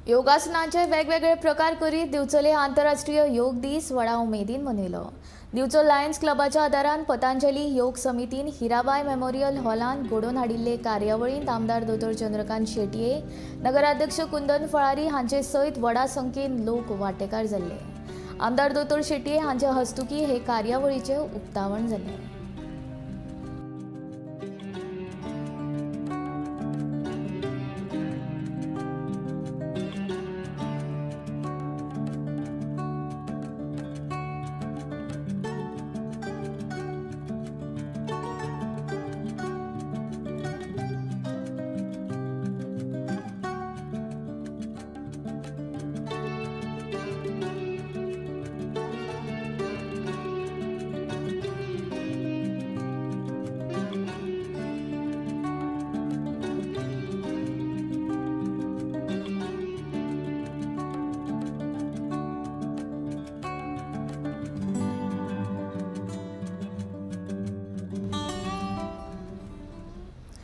योगासनाचे वेगवेगळे प्रकार करीत दिवचले आंतरराष्ट्रीय योग दीस व्हडा उमेदीन मनयलो. दिवचल लायन्स क्लबाच्या आदारान पतंजली योग समितीन हिराबाय मेमोरियल हॉलांत घडोवन हाडिल्ले कार्यावळींत आमदार दोतोर चंद्रकांत शेटये, नगराध्यक्ष कुंदन फळारी हांचे सयत व्हडा संख्येन लोक वांटेकार जाल्ले. आमदार दोतोर शेटये हांचे हस्तुकी हे कार्यावळीचें उक्तावण जालें.